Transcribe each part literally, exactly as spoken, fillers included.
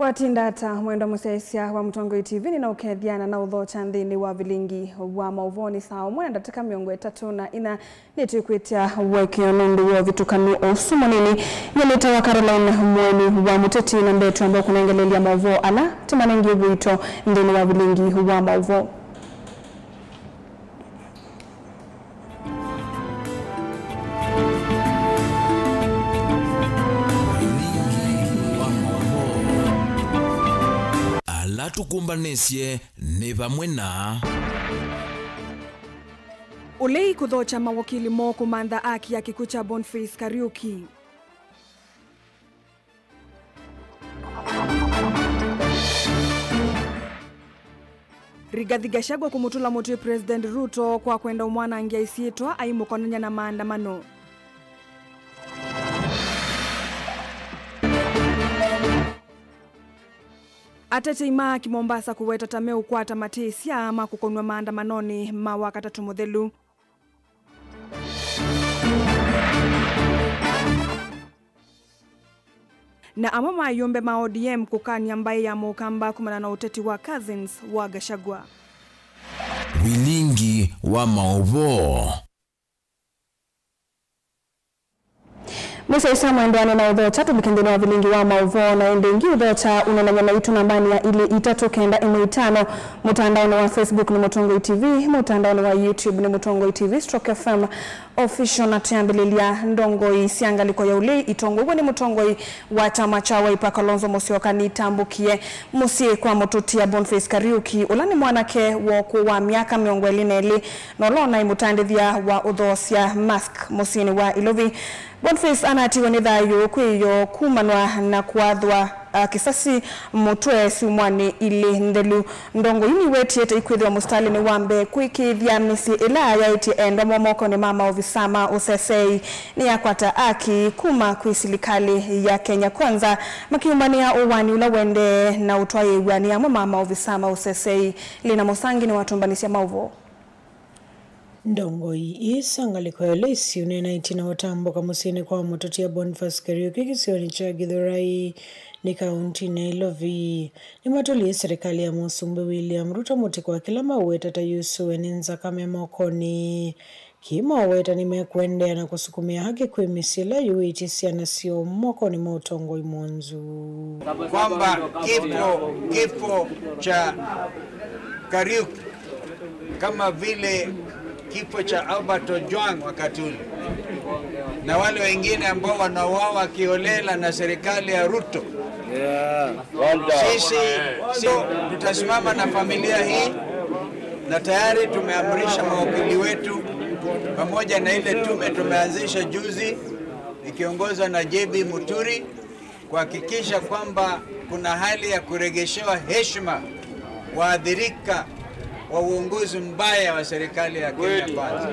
Watinda ata, mwendwa mũsyaĩĩsya wa Mũtongoi T V? Nĩnaũkethya na naũthokya nthĩnĩ wa vilingi wa maũvoo. Nĩ saa ũmwe na ndatĩka mĩongo ĩtatũ na ina. Nĩtwĩkwĩtya ũekeo nũndũ wa ũvĩtũkanu ũsu mũnini. Nyie nĩtawa Caroline Mũeni wa Mũteti, na mbee twamba kũnengelelya maũvoo ala tũmanengie ũito nthĩnĩ wa vilingi wa maũvoo. Ala tũkũmbanĩsye nĩ vamwe na. Ũlei kũthokya mawakili moo kũmantha aki ya kĩkw'ũ kya Boniface Kariuki. Rigathi Gachagua kũmũtũla mũtĩ President Ruto kwa kwenda ũmwanangĩa ĩsyĩtwa aimũkonany'a na maandamano. Atetei ma aki Mombasa kũweta ta meũkwata matĩsya ma kũkonw'a maandamanonĩ ma Wakatatũ mũthelu. Na amwe ma ayũmbe ma O D M kũkany'a mbaĩ ya Mũkamba kumana na ũteti wa Cousins wa Gachagua. Vilingi wa maũvoo. Mũsyaĩĩsya mwendwa, nĩnaũthokya tũlike nthĩnĩ wa vilingi wa maũvoo, na ĩndĩ ĩngĩ ũthokya ũneenany'a naitũ nambanĩ ya ilĩ itatũ kenda ĩmwe itano, mũtandaonĩ wa Facebook nĩ Mũtongoi T V, mũtandaonĩ wa YouTube nĩ Mũtongoi T V stroke F M Official. Na twĩambĩlĩlya ndongoi sya ngalĩko ya ũlei. Itongow'e nĩ mũtongoi wa kyama kya Wiper Kalonzo Musyoka nitambũkie mũsyĩ kwa mũtũtia Boniface Kariuki, ũla nĩ mwanake wa ũkũũ wa myaka mĩongo ĩlĩ na ĩlĩ, na ũla ũnaĩ mũtandĩthya wa ũthoosya mask mũsyĩnĩ wa Ilovi. Boniface anatiwe nĩ thayũ kwĩyoo kumanwa na kũathwa, a, kĩsasi mũtwe syumwanĩ ilĩ nthelu. Ndongoi nĩwetie ta ikwĩthĩwa mũsitalĩnĩ wa mbee kũĩkĩĩthya mĩsyĩ ĩla yaĩtye endwa moo mokonĩ ma maovisa ma ũseseei nĩyakwata aki kuma kwĩ silikalĩ ya Kenya Kwanza, makiumanĩa ũwani ũla ũendee na ũtwaĩĩw'a nĩ amwe ma maovisa ma ũseseei. Lina Mũsangi nĩwatũmbanĩsya maũvoo. Ndongoi ii sya ngalĩko ya ũlei syĩũneena ĩtina wa ũtambũka mũsyĩnĩ kwa mũtũtia Boniface Kariuki kĩsionĩ kya Gĩthũrai nĩ kaũntinĩ ya Ilovi. Nĩmatũlie silikalĩ ya Mũsumbĩ William Ruto mũtĩ kwa kĩla maũweta ta yusũwe nĩ nzakame mokonĩ. Kĩĩ maũweta nĩmekũendeea na kũsukumĩa haki kwĩ mĩsyĩ ĩla yũĩtye syana syoo mokonĩ ma ũtongoi mwonzu. Kwamba kifo, kifo cha Kariuki kama vile kifo cha Albert Ojwang wakati ule, na wale wengine ambao wanauawa kiholela na serikali ya Ruto. Yeah. Well done. Sisi, si, tutasimama na familia hii, na tayari tumeamrisha mawakili wetu pamoja na ile tume tumeanzisha juzi ikiongozwa na J B Muturi kuhakikisha kwamba kuna hali ya kuregeshewa heshima waathirika wa uongozi mbaya wa serikali ya Kenya Kwanza.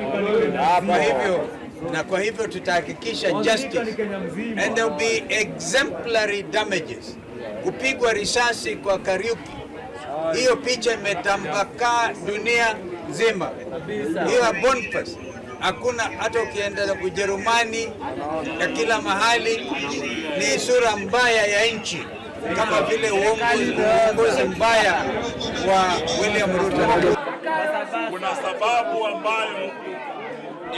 Kwa hivyo, na kwa hivyo tutahakikisha justice and there will be exemplary damages. Kupigwa risasi kwa Kariuki, hiyo picha imetapakaa dunia nzima. Hiyo ya Boniface, hakuna, hata ukienda Ujerumani na kila mahali, ni sura mbaya ya nchi, kama vile uongozi, uongozi mbaya wa William Ruto. Kuna sababu ambayo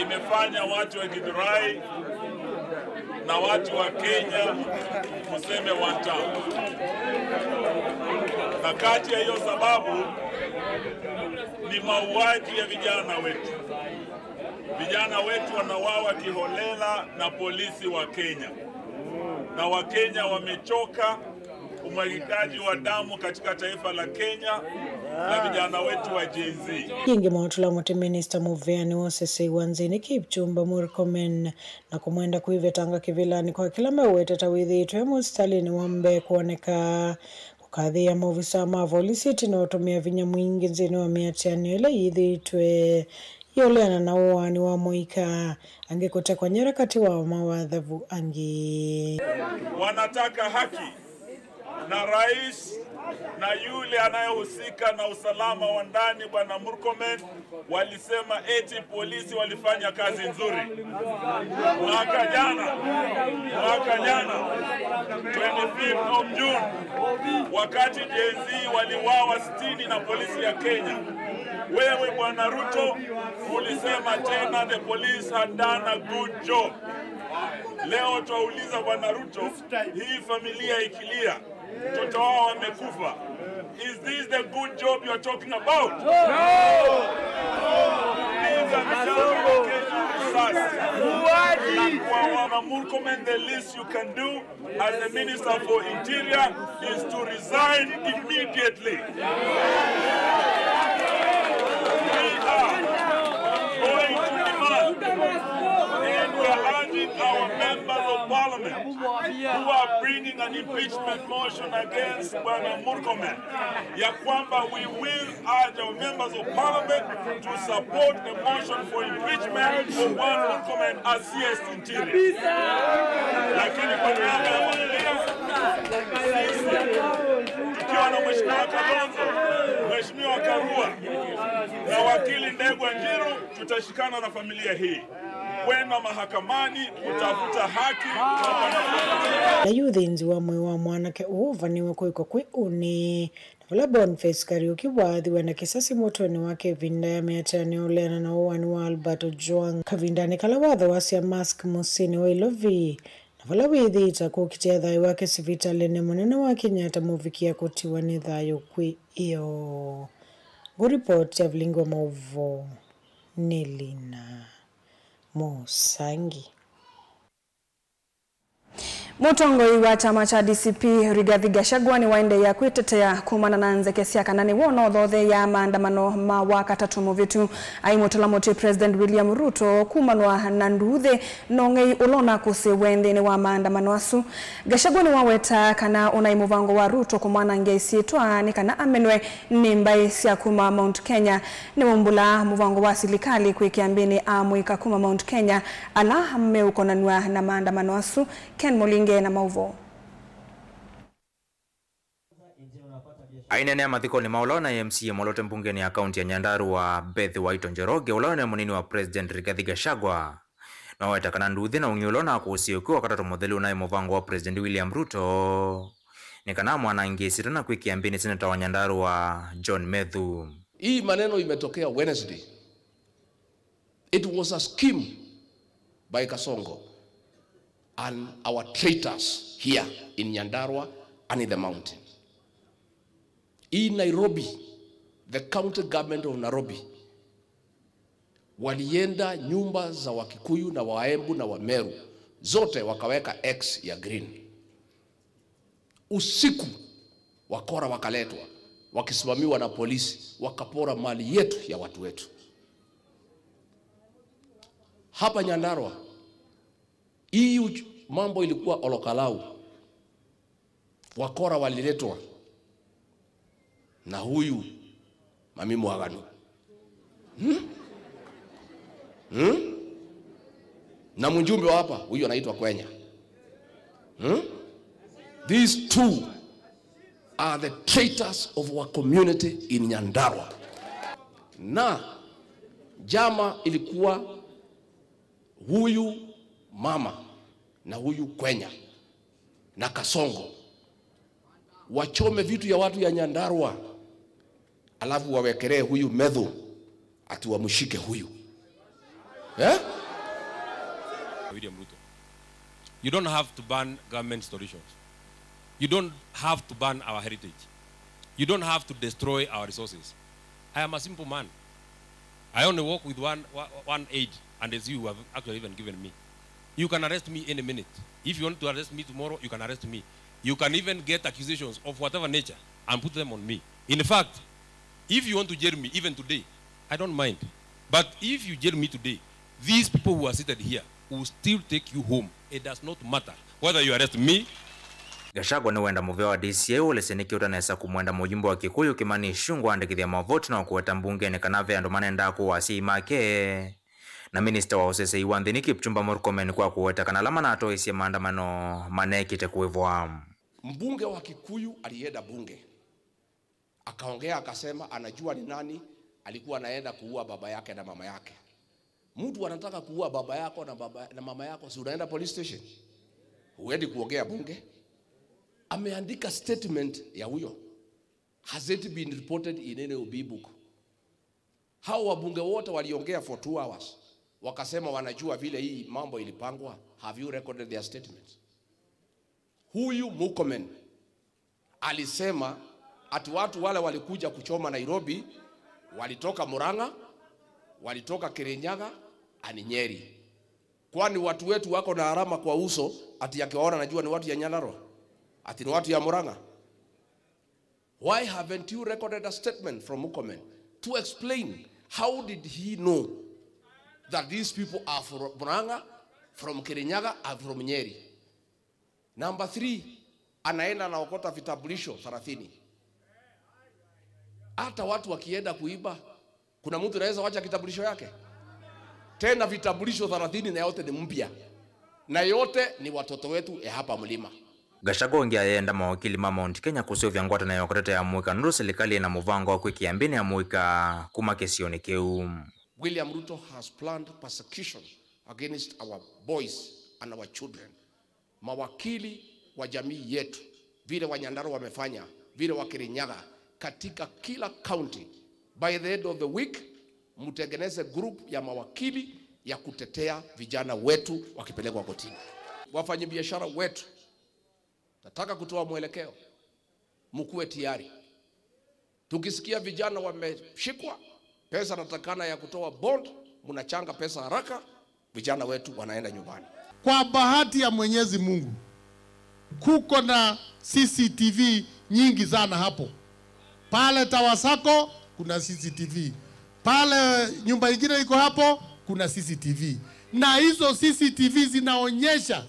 imefanya watu wa Githurai na watu wa Kenya kuseme one term. Na kati ya hiyo sababu ni mauaji ya vijana wetu. Vijana wetu wanauawa kiholela na polisi wa Kenya. Na Wakenya wamechoka umwagikaji wa damu katika taifa la Kenya na vijana wetu wa Gen Z. Yĩngĩ maũtũla mũtĩ minista mũveani wa ũseseĩ wa nthĩnĩ Kipchumba Murkomen na kũmwenda kwĩvetanga kĩvĩlanĩ kwa kĩla meũweta ta wĩthĩĩtwe e mũsitalĩnĩ wa mbee kwoneka, kũkathĩĩa maovisa ma volisi ĩtina wa ũtũmĩa vinya mwingĩ nthĩnĩ wa mĩatĩanĩo ĩla yĩthĩĩtwe yĩũleana na ũaani wa mũika, angĩ kũtekwa nyara katĩ wa mawathavu angĩ. Wanataka haki. Na rais na yule anayehusika na usalama wa ndani, Bwana Murkomen, walisema eti polisi walifanya kazi nzuri. Mwaka jana, mwaka jana, twenty-fifth of June, wakati Gen Z waliwawa sitini na polisi ya Kenya, wewe, Bwana Ruto, ulisema tena the police had done a good job. Leo twauliza Bwana Ruto, hii familia ikilia, mtoto wao amekufa, is this the good job you are talking about? No! These are the same Wakenya. Na kwa Bwana Murkomen, the least you can do as the Minister for Interior is to resign immediately. We are going to demand, and we are urging our members of parliament who are bringing an impeachment motion against Bwana Murkomen, ya kwamba we will urge our members of parliament to support the motion for impeachment of Bwana Murkomen as C S Interior. Lakini kwa niaba ya familia, sisi tukiwa na Mheshimiwa Kalonzo, Mheshimiwa Karua na wakili Ndegwa Njiru, tutashikana na familia hii kwenda mahakamani kutafuta haki. Na yu ũthĩnzi wa mwĩĩ wa mwanake ũũ ũvanĩwe kũĩkwa kwĩ ũnĩ. Na vala Boniface Kariuki waathiwe na kĩsasi mũtwenĩ wake ĩvinda ya mĩatĩanĩo ũleana na ũwani wa Albert Ojwang, kavindanĩ kala watho wasya mask mũsyĩnĩ wa Ilovi, na vala wĩthĩĩte kũkitĩa thayũ wake sivitalĩnĩ, mũnene wa Kenyatta mũvikie kũtiwa nĩ thayũ kwĩ ĩoo. Ngũ report ya vilingi wa maũvoo nĩ Lina Mũsangi. Mũtongoi wa kyama kya D C P Rigathi Gachagua nĩwaendeea kwĩtetea kumana na nzeke sya kana nĩwe ũnothotheeaa maandamano ma Wakatatũ mũvĩtu, aimũtala mũtĩ President William Ruto kumanwa na nduuthĩ na ũng'ei ũla ũnakũsĩĩwe nthĩnĩ wa maandamano asu. Gachagua nĩwaweta kana ũnaĩ mũvango wa Ruto kũmwanangĩa ĩsyĩtwa nĩ kana amenwe nĩ mbaĩ sya kuma Mount Kenya. Nĩwaumbũlaa mũvango wa silikalĩ kwĩkĩa mbĩnĩ amũika kuma Mount Kenya ala meũkonanw'a na maandamano asu. Ken Mũlinge na maũvoo. Aineenea mathikonĩ ma ũla ũnaĩ M C A mwolote mbungenĩ ya kaunti ya Nyandarua, Beth Waito Njoroge, ũla ũnaĩ mũnini wa President Rigathi Gachagua, noweta kana nduuthĩ na ũng'ei ũla ũnakũsĩĩwe kwĩ Wakatatũ mũthelu ũnaĩ mũvango wa President William Ruto nĩ kana amwanangĩe ĩsyĩtwa na kwĩkĩa mbĩnĩ seneta wa Nyandarua John Methu. Hii maneno imetokea Wednesday. It was a scheme by Kasongo and our traitors here in Nyandarua and in the mountain. In Nairobi, the county government of Nairobi walienda nyumba za Wakikuyu na Waembu na Wameru, zote wakaweka X ya green. Usiku wakora wakaletwa wakisimamiwa na polisi, wakapora mali yetu ya watu wetu. Hapa Nyandarua, hii uch-, mambo ilikuwa Olokalau. Wakora waliletwa na huyu Mami Mwaganu. Hmm? Hmm? Na mjumbe wa hapa, huyu anaitwa Kwenya. Hmm? These two are the traitors of our community in Nyandarua. Na jama ilikuwa huyu mama na huyu Kwenya na Kasongo wachome vitu ya watu ya Nyandarua, alafu wawekelee huyu Methu ati wamshike huyu. Eh? William Ruto. You don't have to ban government institutions. You don't have to ban our heritage. You don't have to destroy our resources. I am a simple man. I only walk with one, one, one aid, and as you have actually even given me. You can arrest me any minute. If you want to arrest me tomorrow, you can arrest me. You can even get accusations of whatever nature and put them on me. In fact, if you want to jail me even today, I don't mind. But if you jail me today, these people who are seated here will still take you home. It does not matter whether you arrest me. Gachagua nĩwenda mũvĩa wa D C I ũlesye nĩkĩ ũtanesa kũmwenda mũyumbe wa Kikuyu Kimani Ichung'wah andĩkĩthya mavoti na kũweta mbungenĩ kana ve andũ manendaa kũũa asyai make. Na minista wa ũsesei wa nthĩnĩ Kipchumba Murkomen kwa kũweta kana ala manatoeisye maandamano maneekĩte kũĩvwa. Mbunge wa Kikuyu alienda bunge, akaongea, akasema anajua ni nani alikuwa anaenda kuua baba yake na mama yake. Mtu anataka kuua baba yako na baba, na mama yako, si unaenda police station? Huendi kuongea bunge? Ameandika statement ya huyo. Has it been reported in any O B book? Hao wabunge wote waliongea for two hours, wakasema wanajua vile hii mambo ilipangwa. Have you recorded their statements? Huyu Murkomen alisema ati watu wale walikuja kuchoma Nairobi walitoka Murang'a, walitoka Kirinyaga and Nyeri. Kwani watu wetu wako na alama kwa uso ati akiwaona anajua ni watu ya Nyandarua? Ati ni watu ya Murang'a? Why haven't you recorded a statement from Murkomen to explain how did he know that these people are from Murang'a, from Kirinyaga, and from Nyeri? Number three, anaenda anaokota vitambulisho thelathini. Hata watu wakienda kuiba, kuna mtu anaweza wacha kitambulisho yake? Tena vitambulisho thelathini na yote ni mpya. Na yote ni watoto wetu ya hapa mlima. Gachagua ũngĩ ayenda mawakili ma Mount Kenya kũseũvya ngwatanĩo ya kũtetea amũika nũndũ silikalĩ ĩna mũvango wa kwĩkĩa mbĩnĩ amũika kuma kĩsionĩ kĩu. William Ruto has planned persecution against our boys and our children. Mawakili wa jamii yetu, vile wa Nyandarua wamefanya, vile wa Kirinyaga, katika kila county, by the end of the week, mtengeneze group ya mawakili ya kutetea vijana wetu wakipelekwa kotini. Wafanyabiashara wetu, nataka kutoa mwelekeo, mkuwe tayari. Tukisikia vijana wameshikwa, pesa natakana ya kutoa bond, mnachanga pesa haraka, vijana wetu wanaenda nyumbani. Kwa bahati ya Mwenyezi Mungu, kuko na C C T V nyingi sana hapo. Pale Tower Sacco kuna C C T V. Pale nyumba ingine iko hapo kuna C C T V. Na hizo C C T V zinaonyesha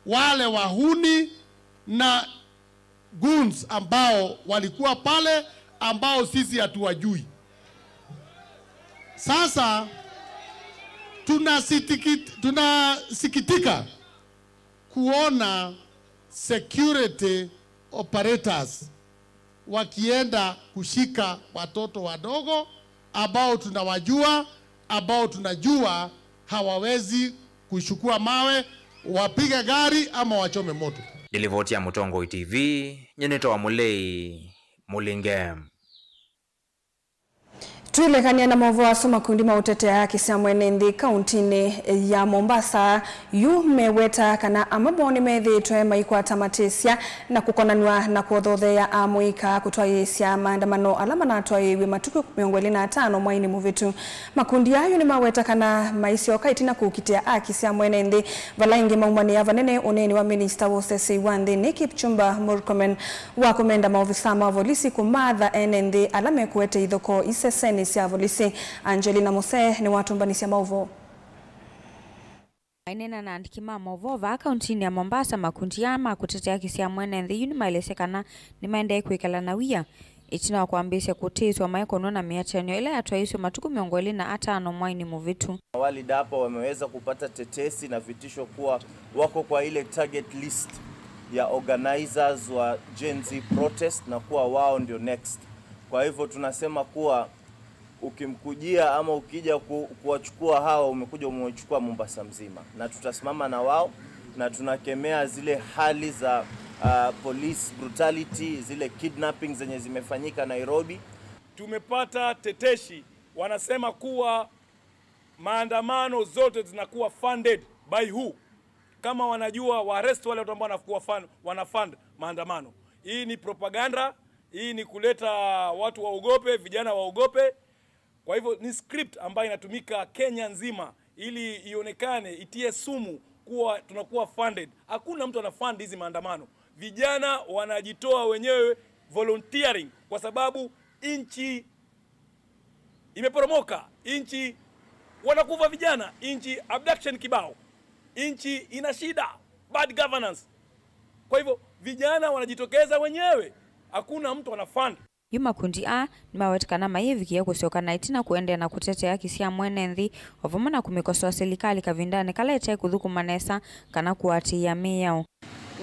wale wahuni na goons ambao walikuwa pale, ambao sisi hatuwajui. Sasa tunasitikit-, tunasikitika kuona security operators wakienda kushika watoto wadogo ambao tunawajua, ambao tunajua hawawezi kuchukua mawe, wapige gari ama wachome moto. Nĩ livoti ya Mũtongoi T V, nyie nĩtawa Mũlei Mũlinge. Twĩlekany'a na maũvoo asu, makundi ma ũtetea haki sya mwene nthĩ kauntinĩ ya Mombasa yu meweta kana amwe moo nĩmethĩĩtwe maikwata matĩsya na kũkonanw'a na kũthotheea amũika kũtwaĩĩsya maandamano ala manatwaĩĩw'e matukũ mĩongo ĩlĩ na atano mwainĩ mũvĩtu. Makundi ayu nĩmaweta kana maisyoka ĩtina kũkitĩa haki sya mwene nthĩ, vala ĩngĩ maumanĩa vanene ũneeni wa minista wa ũsesei wa nthĩnĩ Kipchumba Murkomen wa kũmenda maovisaa ma volisi kũmatha ene nthĩ ala mekũete ithokoo isesenĩ sya volisi. Angelina Mose nĩwatũmbanĩsya maũvoo. Maineena na andĩki ma maũvoo vaa kauntinĩ ya Mombasa, makundi aa ma kũtetea haki sya mwene nthĩ yu nĩmaelesya kana nĩmaendee kwĩkala na wia ĩtina wa kwambĩĩsya kũtĩĩswa maekũnwa na mĩatĩanĩo ĩla yatwaĩĩswe matukũ mĩongo ĩlĩ na atano mwainĩ mũvĩtu. Awali DAPA wameweza kupata tetesi na vitisho kuwa wako kwa ile target list ya organizers wa Gen Z protest na kuwa wao ndio next. Kwa hivyo tunasema kuwa ukimkujia ama ukija ku-, kuwachukua hawa, umekuja umewachukua Mombasa mzima, na tutasimama na wao, na tunakemea zile hali za, ah, police brutality, zile kidnapping zenye zimefanyika Nairobi. Tumepata teteshi wanasema kuwa maandamano zote zinakuwa funded by who? Kama wanajua, wa arrest wale watu ambao wanakuwa fund, wana fund maandamano. Hii ni propaganda, hii ni kuleta watu waogope, vijana waogope. Kwa hivyo ni script ambayo inatumika Kenya nzima ili ionekane, itie sumu kuwa tunakuwa funded. Hakuna mtu ana fund hizi maandamano. Vijana wanajitoa wenyewe volunteering kwa sababu nchi imeporomoka, nchi wanakufa vijana, nchi abduction kibao, nchi ina shida, bad governance. Kwa hivyo vijana wanajitokeza wenyewe, hakuna mtu ana fund. Yu makundi aa nĩmaweta kana mayĩvikĩe kũsyoka na ĩtina kũendeea na kũtetea haki sya mwene nthĩ, o vamwe na kũmĩkosoa silikalĩ kavindanĩ kala ĩtaĩ kũthũkũma nesa kana kũatĩĩa mĩao.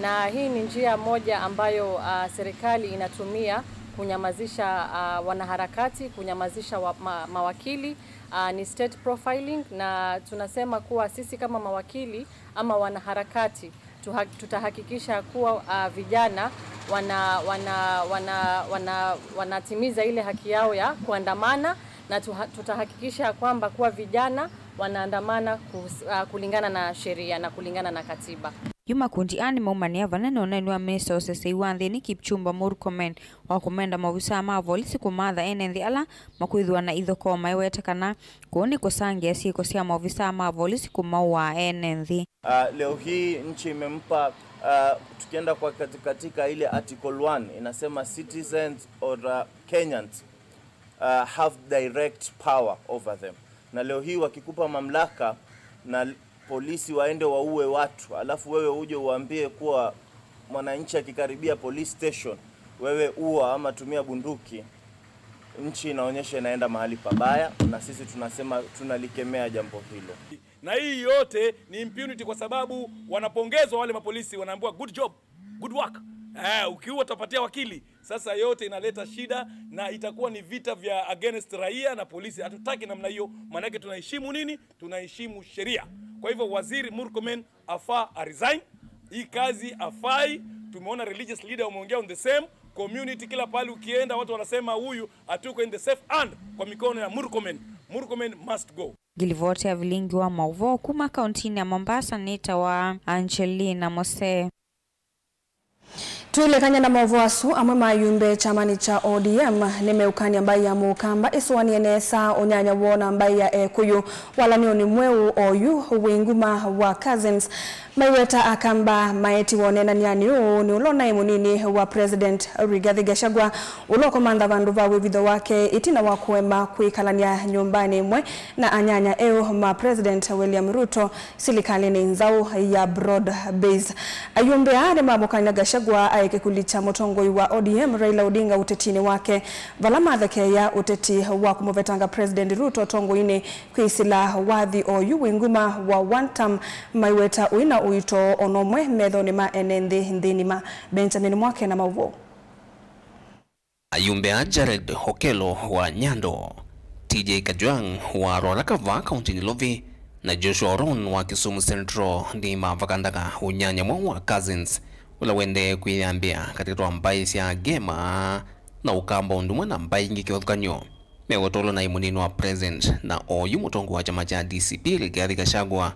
Na hii ni njia moja ambayo, ah, serikali inatumia kunyamazisha, ah, wanaharakati, kunyamazisha wa, ma, mawakili, ah, ni state profiling, na tunasema kuwa sisi kama mawakili ama wanaharakati tuha-, tutahakikisha kuwa, ah, vijana wana, wana, wana, wana, wanatimiza ile haki yao ya kuandamana, na tuha-, tutahakikisha kwamba kuwa vijana wanaandamana kus-, ah, kulingana na sheria na kulingana na katiba. Yu makundi aa nĩmaumanĩa vanene ũneeni wa minista ũsesei wa nthĩnĩ Kipchumba Murkomen wa kũmenda maovisaa ma volisi kũmatha ene nthĩ ala makwĩthĩwa na ithokoo, maiweta kana kũu nĩ kũsangĩa syĩko sya maovisaa ma volisi kũmaũaa ene nthĩ. Uh, leo hii nchi imempa, uh, tukienda kwa kati-, katika ile article one inasema citizens or, uh, Kenyans, uh, have direct power over them. Na leo hii wakikupa mamlaka na polisi waende waue watu, alafu wewe uje uambie kuwa mwananchi akikaribia police station, wewe ua ama tumia bunduki, nchi inaonyesha inaenda mahali pabaya, na sisi tunasema tunalikemea jambo hilo. Na hii yote ni impunity, kwa sababu wanapongezwa wale mapolisi, wanaambiwa, "Good job, good work." Eh, ukiua utapatia wakili. Sasa yote inaleta shida na itakuwa ni vita vya against raia na polisi. Hatutaki namna hiyo, maanake tunaheshimu nini? Tunaheshimu sheria. Kwa hivyo, Waziri Murkomen afaa a resign. Hii kazi afai. Tumeona religious leader wameongea on the same. Community, kila pahali ukienda, watu wanasema, "Huyu hatuko in the safe hand kwa mikono ya Murkomen. Murkomen must go." Ngilivoti ya vilingi wa maũvoo kuma kauntinĩ ya Mombasa nĩtawa Angelina Mose. Twĩlekany'a na maũvoo asu, amwe ma ayumbe kyamanĩ kya O D M nĩmeũkany'a mbaĩ ya Mũkamba ĩsũanĩe nesa ũnyanya woo na mbaĩ ya Ekũyũ walanĩonĩ mweũ oyu wĩ nguma wa Cousins. Maiweta Akamba maetiwe ũneenany'anĩ ũũ nĩ ũla ũnaĩ mũnini wa President Rigathi Gachagua, ũla ũkomantha vandũ va wĩvitho wake ĩtina wa kũema kwĩkalany'a nyũmbanĩ ĩmwe na anyanya eũ ma President William Ruto silikalĩnĩ nzaũ ya broad base. Ayumbe aa nĩmamũkany'a Gachagua aĩ kĩkuli kya mũtongoi wa O D M Raila Odinga ũtetinĩ wake, vala mathekeea ũteti wa kũmũvetanga President Ruto ũtongoinĩ kwĩsĩla wathi oyu wĩ nguma wa one term, maiweta ũina ũito ona ũmwe methonĩ ma ene nthĩ nthĩnĩ ma. Benjamin Mwake na maũvoo. Ayumbe a Jared Okello wa Nyando, T J Kajwang wa Ruaraka va kaunti Nairobi, na Joshua Oron wa Kisumu Central nĩmavakandaga ũnyanya mweũ wa Cousins, ũla wendee kwĩyambĩa katĩ wa mbaĩ sya Gema na Ũkamba ũndũ ũmwe na mbaĩ ingĩ kĩvathũkany'o. Mewetolo naĩ mũnini wa President na oyu mũtongoi wa kyama kya D C P Rigathi Gachagua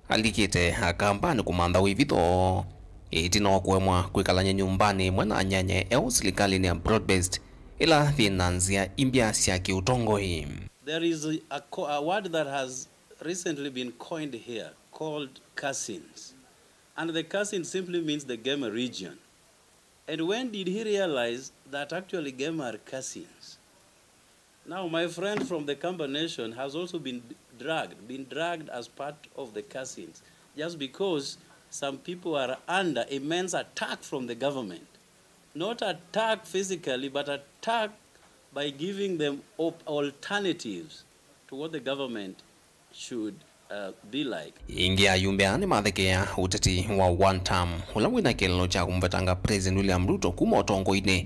alikĩte Akambanĩ kũmantha wĩvitho ĩtina wa kũemwa kwĩkalany'a nyũmbanĩ ĩmwe na anyanya eũ silikalĩnĩ ya broad-based ĩla yĩ na nzĩa imbya sya kĩũtongoi. There is a, co- a word that has recently been coined here called Cousins. And the Cousins simply means the Gema region. And when did he realize that actually Gema are Cousins? Now, my friend from the Kamba Nation has also been dragged, been dragged as part of the Cousins, just because some people are under immense attack from the government. Not attack physically, but attack by giving them op- alternatives to what the government should, uh, be like. Ĩngĩ ayumbe aa nĩmathekeea ũteti wa one term, ũla wĩna kĩeleelo kya kũmũvetanga President William Ruto kuma ũtongoinĩ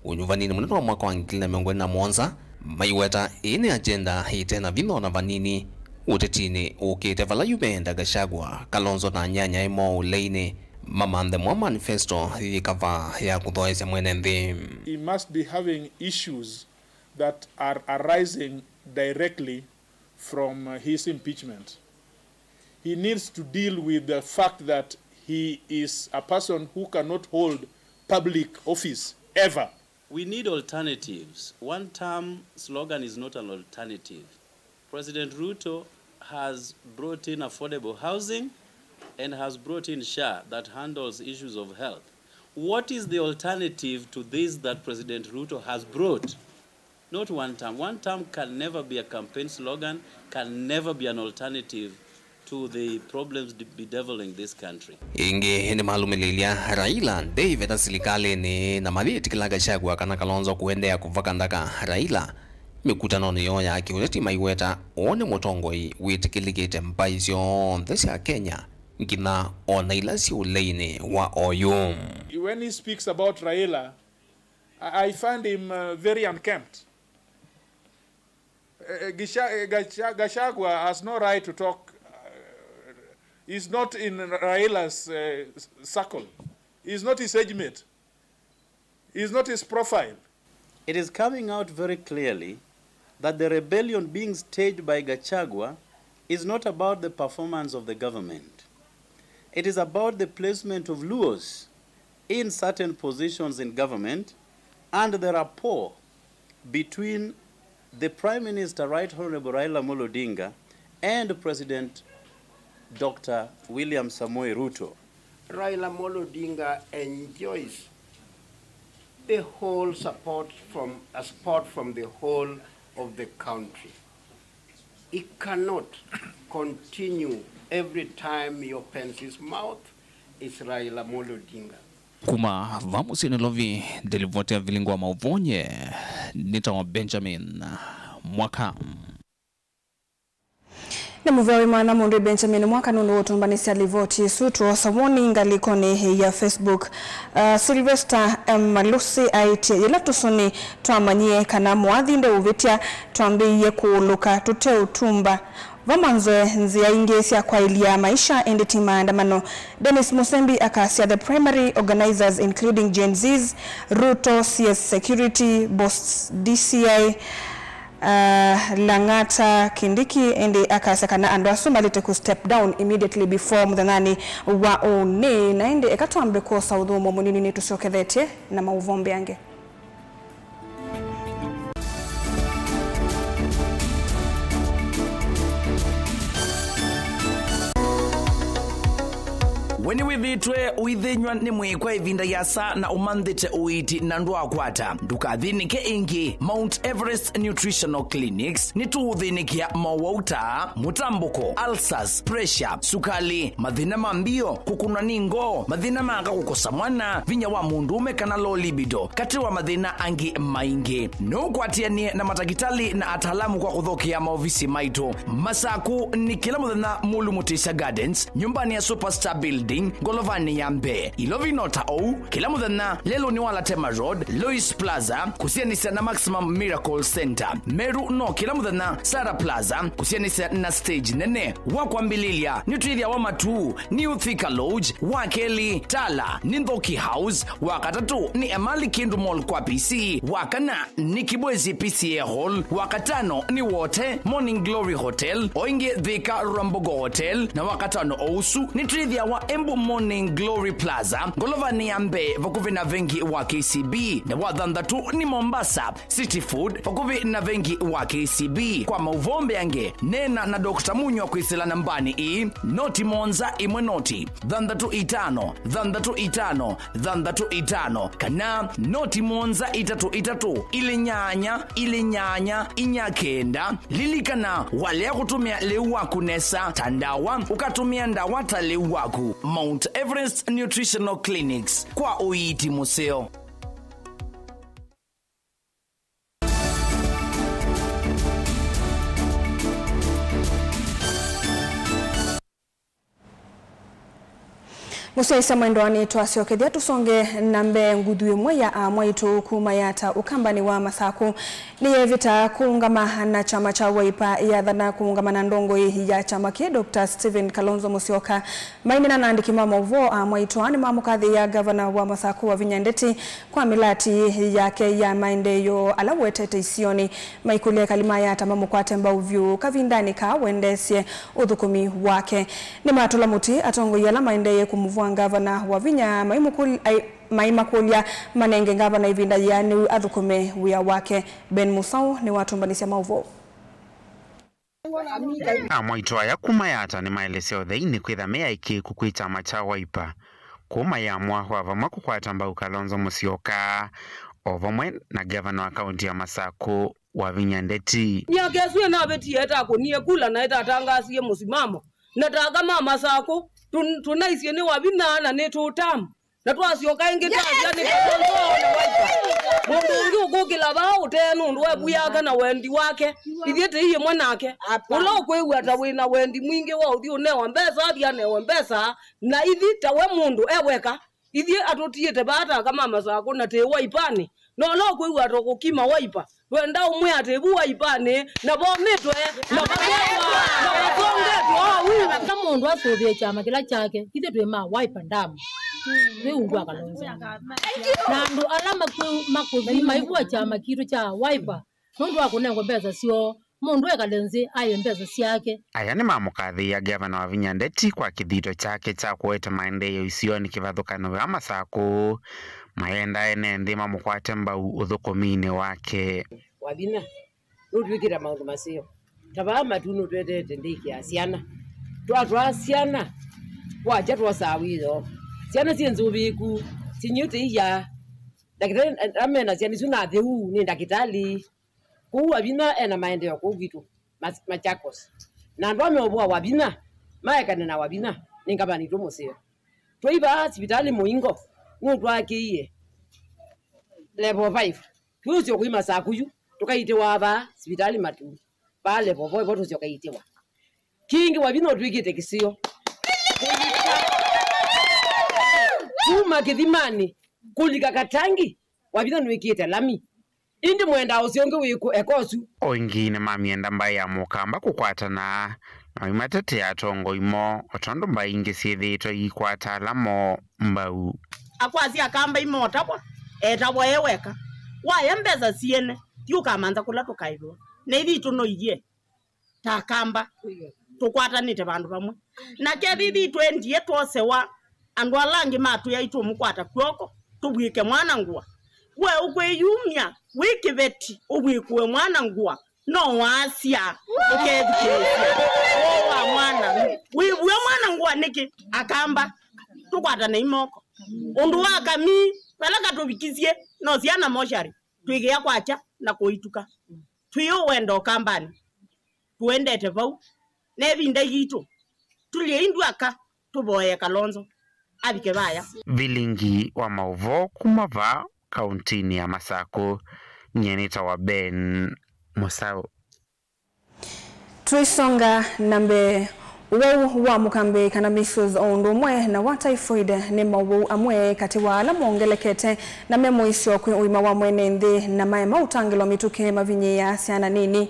ũnyuvaninĩ mũnene wa mwaka wa ngili ilĩ na mĩongo ĩlĩ na mũonza, maiweta ĩĩ nĩ agenda ĩte na vinya ona vanini ũtetinĩ ũkĩte, vala yu meenda Gachagua, Kalonzo na anyanya eũ ũleinĩ mamanthe mwa manifesto yĩ kavaa ya kũthoesya mwene nthĩ. He must be having issues that are arising directly from, uh, his impeachment. He needs to deal with the fact that he is a person who cannot hold public office ever. We need alternatives. One term slogan is not an alternative. President Ruto has brought in affordable housing and has brought in SHA that handles issues of health. What is the alternative to this that President Ruto has brought? Not one term. One term can never be a campaign slogan, can never be an alternative to the problems de- bedeviling this country. Ĩngĩ nĩmalũmĩlĩlya Raila ndeiveta silikalĩnĩ na mayĩtĩkĩla Gachagua kana Kalonzo kũendeea kũvakandaka Raila mĩkutanonĩ yoo ya kĩũteti, maiweta ũũ nĩ mũtongoi wĩtĩkĩlĩkĩte mbaĩ syonthe sya Kenya nginya o na ila syĩ ũleinĩ wa oyu. When he speaks about Raila, I I find him uh, very unkempt. Uh, Gisha- uh, Gacha- Gachagua has no right to talk. Uh, he's not in Raila's uh, s- circle. He's not his age mate. He's not his profile. It is coming out very clearly that the rebellion being staged by Gachagua is not about the performance of the government. It is about the placement of Luos in certain positions in government and the rapport between the Prime Minister, Right Honorable Raila Amolo Odinga, and President Doctor William Samoei Ruto. Raila Amolo Odinga enjoys the whole support from a support from the whole of the country. He cannot continue every time he opens his mouth is Raila Amolo Odinga. Kuma va mũsyĩ Nairobi, nĩ livoti ya Vilingo wa Mauvonye, nĩtawa Benjamin Mwaka. Nĩ mũvea wĩ maana mũndũ Benjamin Mwaka nũndũ wa ũtũmbanĩsya livoti ĩsu. Twosa woni ngalĩkonĩ ya Facebook. Uh, Sylvester M Malusi aĩtye, yĩla tũsũnĩ twamanyie kana mũathi ndeũvĩtya, twambĩĩie kũũlũka tũteũtumba. Vamanzwe nzĩa ingĩ sya kwaĩlya maisha, ĩndĩ ti maandamano. Dennis Musembi akasya the primary organizers including Gen Zs, Ruto, C S Security, Boss D C I, uh, Lang'ata, Kindiki, ĩndĩ akasya kana andũ asu malĩte kũ step down immediately before mũthenyanĩ wa ũnĩ. Na ĩndĩ eka twambe kwosa ũthũmũo mũnini, nĩtũsyokethetye na maũvoo mbeange. We nĩwĩthĩĩtwe ũithĩnyw'a nĩ mwĩĩ kwa ĩvinda yasa na ũmanthĩte ũiiti na ndwaakwata? Ndũkathĩnĩke ĩngĩ. Mount Everest Nutritional Clinics nĩtũũthĩnĩkĩa mowau ta mũtambũko, ulcers, pressure, sukali, mathĩna ma mbio, kũkũnwa nĩ ngoo, mathĩna ma aka kũkosa mwana, vinya wa mũndũũme kana low libido, katĩ wa mathĩna angĩ maingĩ. No ũkwatĩanĩe na matakĩtalĩ na ataalamu kwa kũthokea maovisi maitũ. Masaku nĩ kĩla mũthenya Mulu Mutisya Gardens, nyũmbanĩ ya Superstar Building, ngolovanĩ ya mbee. Ilovi no ta ou, kĩla mũthenya lelũnĩ wa Latema Road, Lois Plaza, kũsianĩsya na Maximum Miracle Center. Meru no kĩla mũthenya Sarah Plaza, kũsianĩsya na stage nene. Wa kwambĩlĩlya, nĩtwĩthĩawa Matuu, New Thika Lodge, wa kelĩ, Tala, nĩ Nthoki House, wa katatũ, nĩ Emali Kindu Mall kwa P C, wa kana, nĩ Kibwezi P C A Hall, wa katano, nĩ Wote, Morning Glory Hotel, o ĩngĩ Thika Rwambogo Hotel, na wa katano o ũsu, nĩtwĩthĩawa Embu Morning Glory Plaza, ngolovanĩ ya mbee, vakuvĩ na vengi wa K C B, na wa thanthatũ, nĩ Mombasa, City Food, vakuvĩ na vengi wa K C B. Kwa maũvoo mbeange, neena na Doctor Munywa kwĩsĩla nambanĩ ĩĩ, noti mũonza ĩmwe noti, thanthatũ itano, thanthatũ itano, thanthatũ itano, kana noti mũonza itatũ itatũ, ilĩ nyanya, ilĩ nyanya, inya kenda. Lilikana, walea kũtũmĩa lĩu waku nesa ta ndawa, ũkatũmĩa ndawa ta lĩu waku. Mount Everest Nutritional Clinics, kwa ũiiti mũseo. Mũsyaĩĩsya mwendwa, nĩtwasyokethya tũsonge na mbee. Nguthu ĩmwe ya amwaitũ kuma Yatta, ũkambanĩ wa Masakũ, nĩyeevĩta kũũngama na kyama kya Wiper yathana kũũngama na ndongoi ya kyama kĩĩ, Doctor Stephen Kalonzo Musyoka. Maineena na andĩki ma maũvoo, amwaitũ aa nĩmamũkathĩĩa ngavana wa Masakũ Wavinya Ndeti kwa mĩlati yake ya maendeeo ala wetete isionĩ. Maikũlya ekali ma Yatta mamũkwate mbau vyũ kavindanĩ kaa wendeesye ũthũkũmi wake. Nĩmatũla mũtĩ atongoi ala maendeeye kũmũvũa ngavana Wavinya maimũkũl- ai- maimakũlya manenge ngavana ĩvinda yĩanĩu athũkũme wĩa wake. Ben Musau nĩwatũmbanĩsya maũvoo. Amwaitũ aya kuma Yatta nĩmaelesya ũtheinĩ kwĩtha me aĩkĩĩku kwĩ kyama kya Wiper, kũu mayĩamũa kwa vamwe kũkwata mbau Kalonzo Musyoka, o vamwe na ngavana wa kaũntĩ ya Masakũ, Wavinya Ndeti. Myaka ĩsu ĩnavĩtie ĩtakũnie kula na ĩtatangaasie mũsimamo, na ta aka ma Masakũ, tũ- tũnaisye nĩ Wavinya na nĩ two term. Na twasyoka ĩngĩ twasya nĩ Kalonzo na Wiper. Mũndũ ũngĩ ũkũkĩla vaa ũtee nũndũ wevuianga na wendi wake. Ithyĩ tĩi ĩmwe nake. Ũla ũkwĩw'a ta wĩ na wendi mwingĩ wa ũthi ũnewa mbesa, athi anewe mbesa, na ithi ta we mũndũ e weka. Ithyĩ atũtiĩte vaa ta aka ma Masakũ na tĩ Waipanĩ. Na ũla ũkwĩw'a ta kũkima Waipa, ndwenda ũmwĩa atĩ vu Waipanĩ, na vomĩtwe, na vathongwa, na vathongetwe oou. Ata mũndũ asũvĩe kyama kĩla kyake, ithyĩ twĩ ma Waipa Ndamu. Twĩ ungu wa Kalonzo. Na andũ ala makwĩ-, makũthi maivua kyama kitũ kya Waipa, nũndũ wa kũnengwa mbesa syoo, mũndũ ekale nzĩ aĩe mbesa syake. Aya nĩmamũkathĩĩa Ngavana Wavinya Ndeti kwa kĩthito kyake kya kũete maendeeo isionĩ kĩvathũkany'o vaa Masakũ, mayendaa ene nthĩ mamũkwate mbau ũthũkũminĩ wake. Wavinya nũtwĩkĩte maũndũ maseo. Ta vaa matu nũtwetete ndĩkĩ ya syana. Twatwaa syana, kwakya twosaa wĩoo. Syana syĩ nzũvĩĩku, sinyu tĩiya. Ndakĩtalĩ amena syana isu na atheu, nĩ ndakĩtalĩ. Kũu Wavinya ena maendeeo kũu kwitũ, Mas-, Machakos. Na andũ ameũvũa Wavinya, maekane na Wavinya, nĩ ngavana witũ mũseo. Twĩ vaa sivitalĩ mũingo, nũtwakĩie level five. Twĩũsyo kũima saa kuyu, tũkaitĩwa vaa sivitalĩ matu. Vaa level four, vo tũsyoka itĩwa. Kĩngĩ Wavinya ũtwĩkĩte kĩsio. Kuma Kĩthimanĩ, kũlika Katangi, Wavinya nĩwĩkĩte lami. Ĩndĩ mwendaa ũseo ũngĩ wĩkũ eka ũsu? O ĩngĩ nĩmamyenda mbaĩ ya Mũkamba kũkwatana, na maimatetea atongoi moo, o tondũ mbaĩ ingĩ syĩthĩĩtwe iikwata ala moo mbau. Akwasya Akamba imotavwa, etavwa e weka. Waya mbesa siene, thi ũkamantha kũla tũkaĩvĩwa. Na ithitũ no iye. Ta Akamba, tũkwatanĩte vandũ vamwe. Na kethĩthi twendie twosewa, andũ ala angĩ matwĩa itũmũkwata kw'oko, tũvw'ĩke mwana ngũa. We ũkwĩyumya wĩ kĩveti, ũvw'ĩkũe mwana ngũa, no wasya, ũkethikĩĩsya ũũ wa mwana. Wĩvw'e mwana ngũa nĩkĩ? Akamba, tũkwatanei moko. Ũndũ wa kamii, vala katũvikisye, no syana moshari, twĩkĩa kwakya na kũituka. Twĩ ũwendo Ũkambanĩ, tũendete vau. Ne ĩvinda yitũ, tũlyei ndw'aka, tũvoye Kalonzo avike vaya. Vilingi wa maũvoo kuma vaa kauntinĩ ya Masakũ, nyie nĩtawa Ben Mũsaũ. Tũisonga na mbee, ũwau wa mũkambĩ kana measles o ũndũ ũmwe na wa typhoid nĩ maũwau amwe katĩ wa ala mongelekete na me mũisyo kwĩ ũima wa mwene nthĩ na maema ũtangĩlwa mĩtũkĩ mavinyĩĩa syana nini.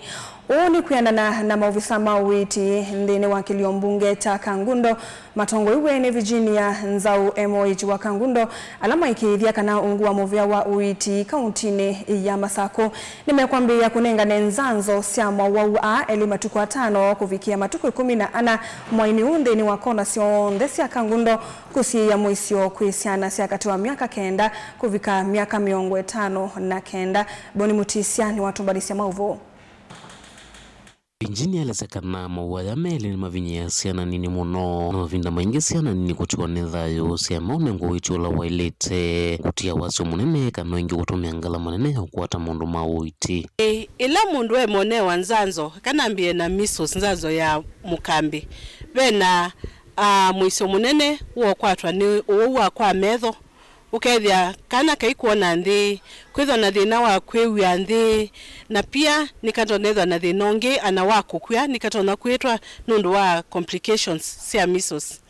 Ũũ nĩ kwĩanana na maovisa ma ũiiti nthĩnĩ wa kĩlio mbunge kya Kangundo matongoew'e nĩ Virginia Nzau, M O H wa Kangundo, ala maikĩĩthya kana ungu wa mũvĩa wa ũiiti kauntinĩ ya Masakũ nĩmekwambĩĩa kũnengane nzanzo sya maũwau aa elĩ matukũ atano kũvikĩa matukũ ĩkũmi na ana mwainĩ ũũ nthĩnĩ wa kona syonthe sya Kangundo kũsiĩĩa mũisyo kwĩ syana sya katĩ wa myaka kenda kũvika myaka mĩongo ĩtano na kenda. Boni Mũtisya nĩwatũmbanĩsya maũvoo. Virginia aelesya kana maũwau aya me elĩ nĩmavinyĩaa syana nini mũno, na mavinda maingĩ syana nini kũtiwa nĩ thayũ syaema ũnengwa ũiiti ũla waĩlĩte, kũtia wasyo mũnene kana o ĩngĩ kũtũmĩa ngalama nene ya kũkwata maũndũ ma ũiiti. Ĩ-, ĩla mũndũ emonewa nzanzo, kana ambĩe na measles, nzanzo ya mũkambĩ, ve na, ah, mũisyo mũnene wa ũkwatwa nĩ ũwau wa kwa metho, ũkethĩa kana kaikwona nthĩ, kwĩthwa na thĩna wa kwĩw'a nthĩ, na pia nĩkatonya ĩthwa na thĩna ũngĩ ana wa kũkw'a, nĩkatonya kwĩtwa nũndũ wa complications sya measles.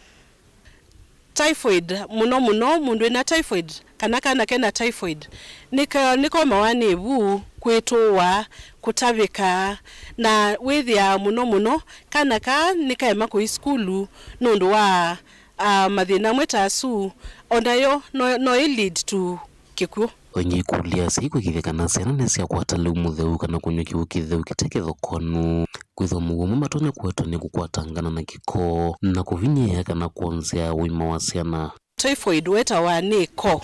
Typhoid, mũno mũno mũndũ wĩna typhoid, kana kana kena typhoid, nĩka-, nĩkomawa nĩ ĩvu, kwĩtũũa, kũtavĩka, na wĩthĩaa mũno mũno kana kaa nĩkaema kũi sukulu nũndũ wa, ah, mathĩna amwe ta asu, o nayo no, no ĩ lead to kĩkw'ũ. Aingĩ ikũlya asyai kwĩkĩĩthya kana syana nĩsyakwata lĩu mũtheu kana kũnywa kĩw'ũ kĩtheu kĩte kĩthokonu, kwĩthwa mũuo ũmwe matonya kũetwa nĩ kũkwatangana na kĩko na kũvinyĩĩa kana kwonzea ũima wa syana. Typhoid wetawa nĩ ĩko,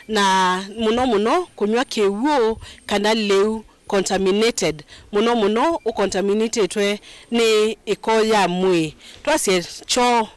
na mũno mũno kũnyw'a kĩw'ũ kana lĩu contaminated, mũno mũno ũcontaminatetwe nĩ ĩko ya mwĩĩ, twasye kyoo.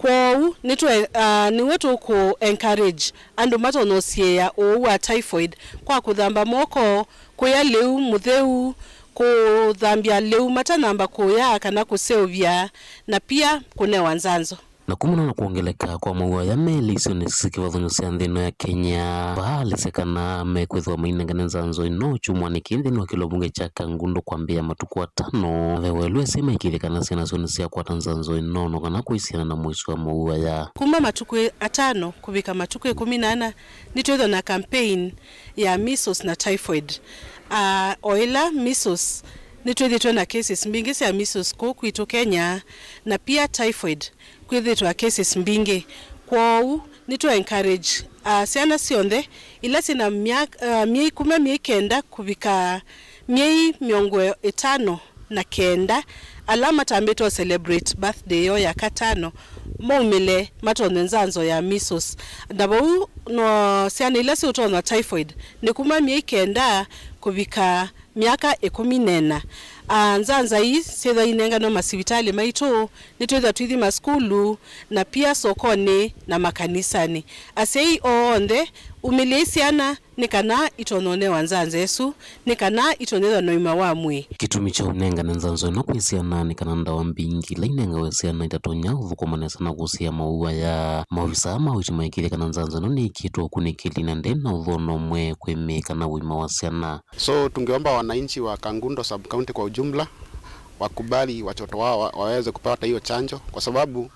Kwoou nĩtwe-, ah, nĩw'o tũkũ encourage andũ matonya ũsiĩĩa ũwau wa typhoid kwa kũthamba moko, kũya lĩu mũtheu, kũthambya lĩu matanamba kũya kana kũseũvya, na pia kũnewa nzanzo. Na kumana na kwongeleka kwa mawau aya me isionĩ sya kĩvathũkany'o sya nthĩ ĩno ya Kenya, vaa alisye kana mekwĩthĩwa mainengane nzanzo ĩno kyumwanĩ kĩĩ nthĩnĩ wa kĩlungu kya Kangundo kwambĩĩa matukũ atano. Ve waĩlu ese maĩkĩĩthye kana syana syoo nĩsyakwata nzanzo ĩno, no kana kũisiana na mũisyo wa mawau aya. Kuma matukũ atano kũvika matukũ ĩkũmi na ana, nĩtwĩthwa na campaign ya measles na typhoid. Ah, o ĩla measles, nĩtwĩthĩtwe na cases mbingĩ sya measles kũu kwitũ Kenya, na pia typhoid kwĩthĩtwa cases mbingĩ. Kwoou nĩtũ encourage, ah, syana syonthe ila syĩna myaka, ah, myei kuma myei kenda kũvika myei mĩongo ĩtano na kenda, ala matambĩte celebrate birthday yoo ya katano, maumĩle matonye nzanzo ya measles. Na vau no syana ila siũtonywa typhoid nĩ kuma myei kenda kũvika myaka ĩkũmi na ĩna. Ah, nzanza ii syĩthwa inenganwa masivitalĩ maitũ, nĩtwĩthwa tũithi masukulu, na pia sokonĩ na makanisanĩ. Asyai onthe, umĩlyai syana nĩ kana itonye ũnewa nzanza ĩsu, nĩ kana itonye ĩthwa na ũima wa mwĩĩ. Kĩtumi kya ũnengane nzanzo ĩno kwĩ syana nĩ kana ndawa mbingĩ ila inengawe syana itatonya ũthũkũma nesa na kũsĩĩa mawau aya. Maovisa ma ũiiti maĩkĩĩthye kana nzanzo ĩno nĩĩkĩtwe ũkunĩkĩli na ndĩna ũthũano ũmwe kwĩ mĩĩ kana ũima wa syana. So tungeomba wananchi wa Kangundo sub-county kwa ujumla wakubali watoto wao wa-, waweze kupata hiyo chanjo, kwa sababu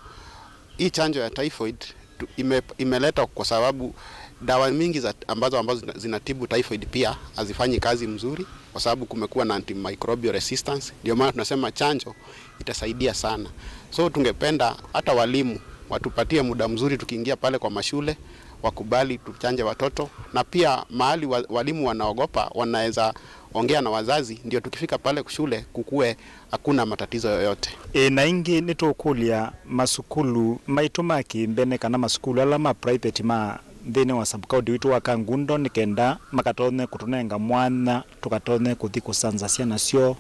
hii chanjo ya typhoid tu-, ime-, imeletwa kwa sababu dawa mingi za, ambazo, ambazo zina-, zinatibu typhoid pia hazifanyi kazi mzuri, kwa sababu kumekuwa na antimicrobial resistance. Ndio maana tunasema chanjo itasaidia sana. So tungependa hata walimu watupatie muda mzuri tukiingia pale kwa mashule, wakubali tuchanje watoto, na pia mahali wa-, walimu wanaogopa, wanaweza ongea na wazazi, ndio tukifika pale shule kukue hakuna matatizo yoyote. Ĩ, na ĩngĩ nĩtũkũlya masukulu maitũ ma kĩmbene kana masukulu ala ma private ma nthĩnĩ wa sub-county witũ wa Kangundo nĩ kenda makatonye kũtũnenga mwanya tũkatonye kũthi kũsanza syana syoo,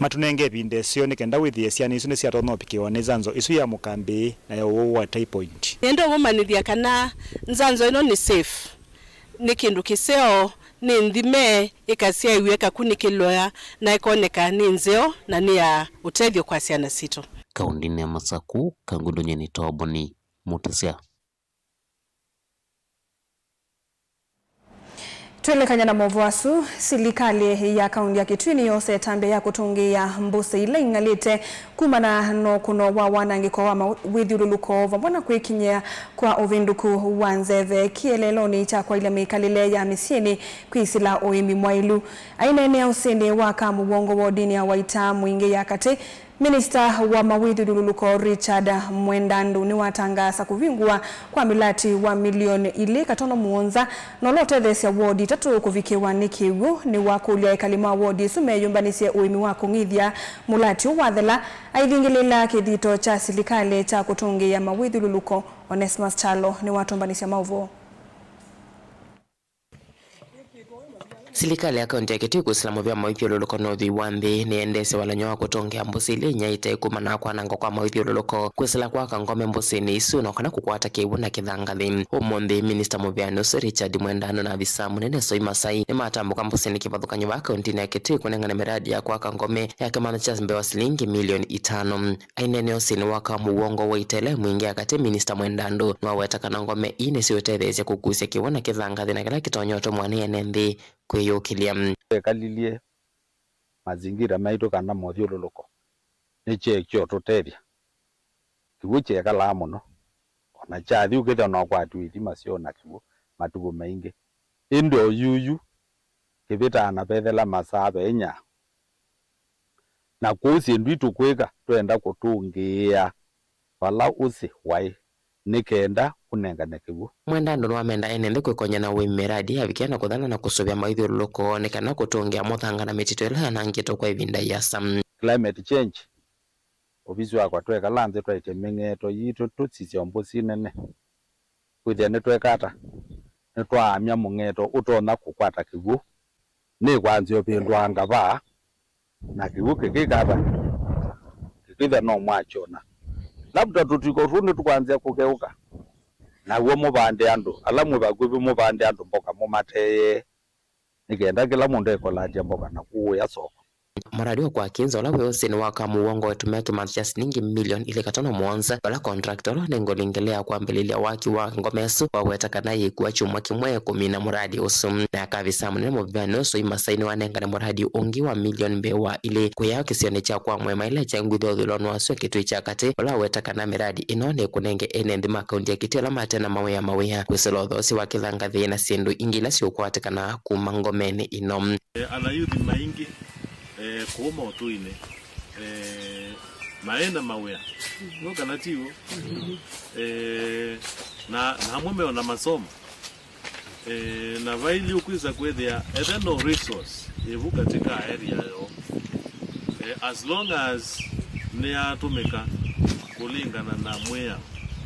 matũnenge ĩvinda ĩseo nĩ kenda wĩthĩe syana isu nĩsyatonya ũvikĩwa nĩ nzanzo ĩsu ya mũkambĩĩ na ya ũwau wa typhoid. Nĩenda ũmũmanyĩthya kana nzanzo ĩno nĩ safe, nĩ kĩndũ kĩseo, nĩ nthime, ĩkasyaĩw'a ĩkakunĩkĩlwa na ĩkoneka nĩ nzeo na nĩ ya ũtethyo kwa syana sitũ. Kaũndĩnĩ ya Masakũ, Kangundo nyie nĩ Toboni Mũtĩsya. Twĩlekany'a na maũvoo asu, silikalĩ ya kaũntĩ ya Kitui nĩyoosa ĩtambya ya kũtũngĩĩa mbũsĩ ila ing'alĩte kumana na ũkũno wa wanangĩko wa mawĩthyũlũlũko vamwe na kwĩkinyĩa kwa ũvĩndũku wa nzeve kĩeleelonĩ kya kwaĩlya mĩkalĩle ya mĩsyĩnĩ kwĩsĩla ũĩmi mwaĩlu. Aineenea ũsĩnĩ wa Kamũwongo wodinĩ ya Waita Mwingĩ ya katĩ, Minista wa mawĩthyũlũlũko Richard Mwendandũ nĩwatangaasa kũvingũwa kwa mĩlati wa milioni ilĩ katono mũonza, na ũla ũtetheesya wodi itatũ kũvikĩwa nĩ kĩw'ũ. Nĩwakũlya ekali ma wodi isu meyũmbanĩsye ũĩmi wa kũng'ithya mũlati ũũ wathela, aithingĩlĩĩla kĩthito kya silikalĩ kya kũtũngĩĩa mawĩthyũlũlũko. Onesmus Kyalo nĩwatũmbanĩsya maũvoo. Silikalĩ ya kaũntĩ ya Kitui kwĩsĩla mũvea mawĩthyũlũlũko na ũthwii wa nthĩ nĩyendeesye walany'o wa kũtũngĩa mbũsĩ ila inyaĩĩte kumana na kwanangwa kwa mawĩthyũlũlũko. Kwĩsĩla kwaka ngome mbũsĩnĩ isu no kana kũkwata kĩw'ũ na kĩthangathĩ. Ũmũnthĩ, minista mũvĩanĩ ũsu Richard Mwendandũ na avisa mũnene Soi Masai nĩmatambũka mbũsĩnĩ kĩvathũkany'o vaa kaũntĩnĩ ya Kitui kũnengane mĩradi ya kwaka ngome ya kĩmanthĩ kya mbee wa silingi milioni itano. Aineenea ũsĩnĩ wa Kamũwongo Waita Mwingĩ ya katĩ, Minista Mwendandũ nĩwaweta kana ngome ii nĩsiũtetheesya kũkusya kĩw'ũ na kĩthangathĩ na kĩla kĩtonya ũtũmwa nĩ ene nthĩ kwĩyũkĩlya. Twekalilye mazingira maitũ kana mũthyũlũlũko nĩkyo kĩũtũtethya. Kĩw'ũ kyekalaa mũno, ona kyathi ũkĩthwa no kwatw'e ithima syona kĩw'ũ matukũ maingĩ. Ĩndĩ o yuyu kĩvĩtaa na vethela masaa ve inya. Na kwoou syĩndũ itũkwĩka, twenda kũtũngĩĩa vala ũsĩ waĩ nĩ kenda ũnengane kĩw'ũ. Mwendandũ nĩwamenda ene nthĩ kwĩkony'a na ũĩmi mĩradi yavikĩa na kũthana na kũsũvĩa mawĩthyũlũlũko nĩ kana kũtũngĩa mũthanga na mĩtitũ ĩla yanangĩtwe kwa ĩvinda ĩasa. Climate change, ovisi wakwa twekala nthĩ twaĩtye mĩng'eto yitũ tũsisye mbũsĩ nene. Kwĩthĩa nĩtweka ata? Nĩtwaamya mũng'eto ũtonya kũkwata kĩw'ũ. Nĩkwanzĩa ũvĩndũa ngavaa, na kĩw'ũ kĩkĩka ata? Kĩkĩthĩa no mwakyona. Labda tũtiko tũu nĩtũkwanzĩa kũkeũka. Naw'o mũvande andũ, ala mwĩ vakuvĩ mũvande andũ mboka mũmateee, nĩ kenda kĩla mũndũ ekũlatya mboka na kũũya soko. Mũradi wa kwa Kinza ũla wĩ ũsĩnĩ wa Kamu wongoetwe me kĩmanza kya silingi milioni ilĩ katono mũonza, vala contractor ũla nĩ ngũlingĩlĩ ya kwambĩlĩlya waki wa ngome ĩsu waweta kana yĩkua kyumwa kĩmwe kũmina mũradi ũsu. Na akavisa mũnene mũvĩvanĩ ũsu imasai nĩwanengane mũradi ũngĩ wa milioni mbee wa ilĩ kwĩao kĩsionĩ kya kwa Mwema ĩla kya ngutho ũthũlonĩ wa sua kĩtui kya katĩ, ũla waweta kana mĩradi ĩno nĩ kũnenge ene nthĩ ma kaunti ya Kitui ala mate na mawĩa mawĩa kwĩsĩla ũthoosi wa kĩthangathĩ na syĩndũ ingĩ ila siũkwatĩkana kuma ngomenĩ ĩno. E, anayuthi maingĩ, e, kũũ maũtũinĩ, e, maĩ na mawĩa. No kana ti w'o? E, na, na amwe meona masomo. E, na vaili ũkwĩsa kwĩthĩa ethe no resource ĩvu katika area yoo. E, as long as nĩyatũmĩka kũlingana na mwĩao,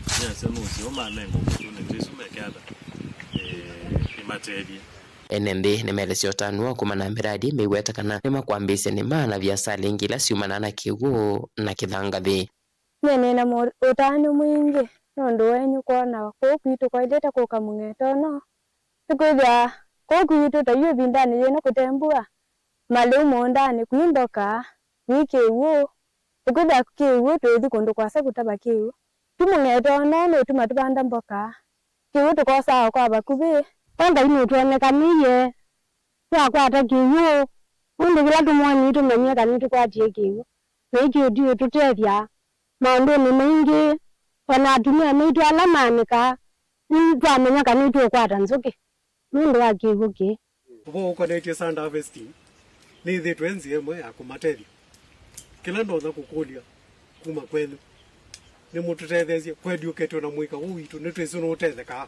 nĩasya nũseo manenga opportunity isu mekeatha, e, imatethye. Ene nthĩ nĩmaelesya ũtanu wa kumana na mĩradi mĩweta kana nĩmakwambĩĩsya nĩ maana viasala ingĩ ila syumanaa na kĩw'ũ na kĩthangathĩ. Nĩnĩ na mo-, ũtanu mwingĩ nũndũ wenyu kwona kũu kwitũ kwailĩte kũka mũng'eto ũno. Nĩkwĩthĩa kũu kwitũ ta yu ĩvindanĩ yĩno kũte mbua, malĩu mũũndanĩ kwĩ mboka, kwĩ kĩw'ũ, nĩkwĩthĩa kĩw'ũ twĩthi kũndũ kwasa kũtava kĩw'ũ. Yu mũng'eto ũno nũtuma tũvanda mboka, kĩw'ũ tũkosaa o kwa vakuvĩ. We Ngai nũtwonekanĩie twakwata kĩw'ũ, ũndũ kĩla tũmwonii tũmanyie kana nĩtũkwatie kĩw'ũ, na ĩkĩ ũtiũtũtethya maũndũnĩ maingĩ. O na atumĩa maitũ ala maanĩka, nĩtwamanya kana nĩtũũkwata nzũkĩ nũndũ wa kĩw'ũ kĩĩ. Ũvoo ũkonetye sand harvesting nĩĩthĩtwe nzĩa ĩmwe ya kũmatethya. Kĩla ndonya kũkũlya kuma kwenyu, nĩmũtũtetheesye kwedyũketwe na mũika ũũ witũ, nĩtwĩsĩ nũũtethekaa.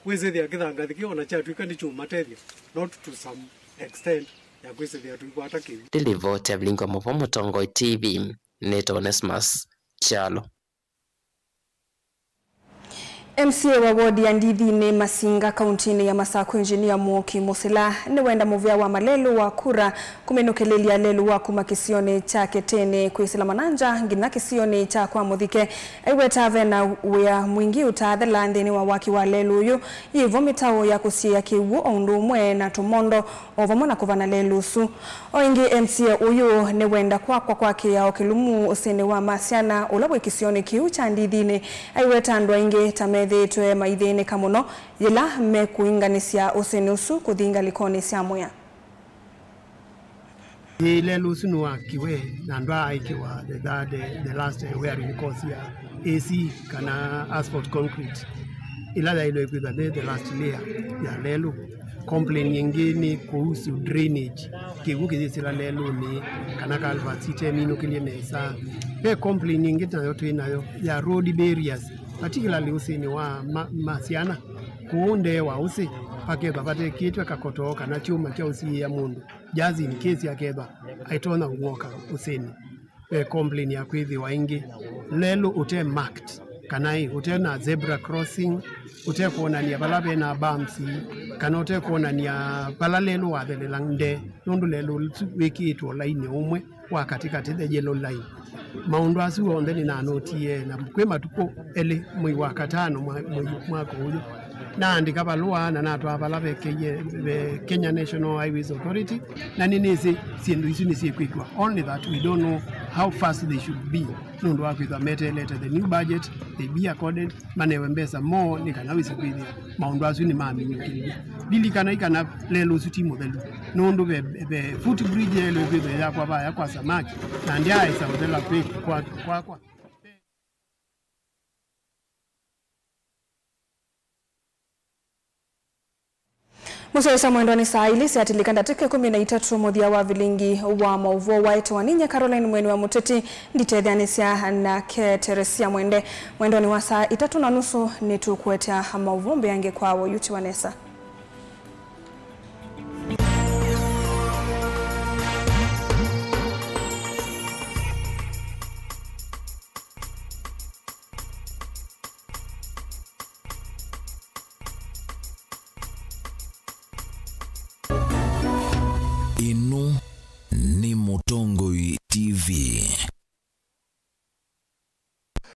Wĩsĩthĩa kĩthangathĩ kĩĩ ona kyatw'ĩka nĩkyũmatethya, not to some extent ya kwĩsĩthĩa tũikwata kĩw'ũ. Nĩ livoti ya Vilingi wa Mauvoo Mũtongoi T V, nĩtawa Onesmus Kyalo. M C A wa wodi ya Ndithinĩ Masinga kauntinĩ ya Masakũ, Engineer Mwoki Mũsila, nĩwenda mũvĩa wa malelũ wa kura kũminũkĩlĩlya lelũ wa kuma kĩsionĩ kya Ketene kwĩsĩla Mananja nginya kĩsionĩ kya kwa Mũthike, aiweta vena wĩa mwingĩ ũtaathela nthĩnĩ wa waki wa lelũ ũyũ, yĩvo mĩtaũ ya kũsiĩĩa kĩw'ũ o ũndũ ũmwe na tũmondo, o vamwe na kũvana lelũ ũsu. O ĩngĩ, M C A ũyũ nĩwenda kwakwa kwa kĩao kĩlũmu ũsĩnĩ wa Masiana, ũla wĩ kĩsionĩ kĩu kya Ndithinĩ, aiweta andũ aingĩ ta methĩĩtwe maithĩnĩka mũno yĩla mekũinganĩsya ũsĩnĩ ũsu kũthi ngalĩkonĩ sya mwĩa. Ĩĩ, lelũ ũsu nĩwakiwe na ndwaaĩkĩwa the third, the last wearing course ya A C kana asphalt concrete, ĩla yaĩlwe kwĩthwa nĩ the last layer ya lelũ. Complain ĩngĩ nĩ kũhusu drainage, kĩw'ũ kĩyĩsĩla lelũnĩ, kana culverts iteminũkĩlye nesa. Ve complain ĩngĩ nayo twĩ nayo ya road barriers, particularly ũsĩnĩ wa ma, Masiana, kũũ ndee wa ũsĩ, vakethwa vatekĩtwe kakotoo kana kyũma kya ũsiĩĩa mũndũ, just in case akethwa aitonya kũng'oka ũsĩnĩ. Ve complain ya kwĩthĩwa ĩngĩ lelũ ũte marked, kana ĩ, ũte na zebra crossing, ũte kwonania vala ve na bumps, kana ũte kwonania vala lelũ wathelela nde, nũndũ lelũ ũsu wĩkĩĩtwe lainĩ ũmwe wa katĩkatĩ, the yellow line. Maũndũ asu onthe nĩnanotie, na kwĩ matukũ elĩ mwei wa katano mwa-, mwei, mwaka ũyũ, naandĩka valũa na natwaa vala ve Kenya, ve Kenya National Highways Authority, na nĩnĩsĩ syĩndũ isu nĩsyĩkwĩkwa, only that we don't know how fast they should be, nũndũ wa kwĩthwa meteelete the new budget, they be accorded, manewe mbesa moo nĩ kana wĩse kwĩthĩa maũndũ asu nĩmaminyũkĩlilye. Lilikanai kana lelũ ũsu ti mũthelu, nũndũ ve, ve footbridge yaĩlwe kwĩthwa yakwa vaya kwa samaki, na ndyaaĩsa ũthela kwĩ, kwa, kwakwa. Mũsyaĩĩsya mwendwa, nĩ saa ilĩ syatilĩka ndatĩka ĩkũmi na itatũ. Mũthya wa vilingi wa maũvoo waetewa nĩ nye Caroline Mweni wa Mũteti, nditetheanĩsya nake Teresia Mwende. Mwendonĩ wa saa itatũ na nusu nĩtũkũetea maũvoo mbeange kwa woyuti wa nesa.